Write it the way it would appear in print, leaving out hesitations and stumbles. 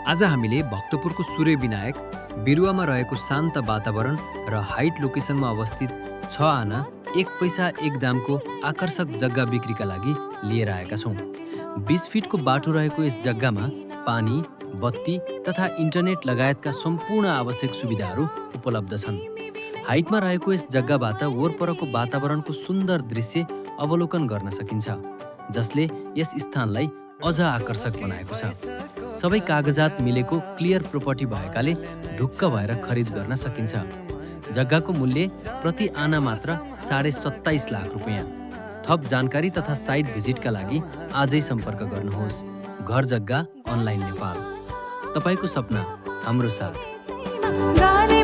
आज हामीले भक्तपुरको सूर्य विनायक बिरुवामा रहेको शान्त वातावरण र हाइट लोकेसनमा अवस्थित 6 आना 1 पैसा 1 दामको आकर्षक जग्गा बिक्रीका लागि लिएर आएका छौँ। 20 फिटको बाटो रहेको यस जग्गामा पानी, बत्ती तथा इन्टरनेट लगायतका सम्पूर्ण आवश्यक सुविधाहरू उपलब्ध छन्। हाइटमा रहेको यस जग्गाबाट वरपरको वातावरणको सुन्दर दृश्य अवलोकन गर्न सकिन्छ, जसले यस स्थानलाई अझ आकर्षक बनाएको छ। सबै कागजात मिलेको क्लियर प्रोपर्टी भएकाले ढुक्क भएर खरिद गर्न सकिन्छ। जग्गाको मूल्य प्रति आना मात्र 27.5 लाख रुपैयाँ। थप जानकारी तथा साइट भिजिटका लागि आजै सम्पर्क गर्नुहोस्। घर जग्गा अनलाइन नेपाल। तपाईको सपना हाम्रो साथ।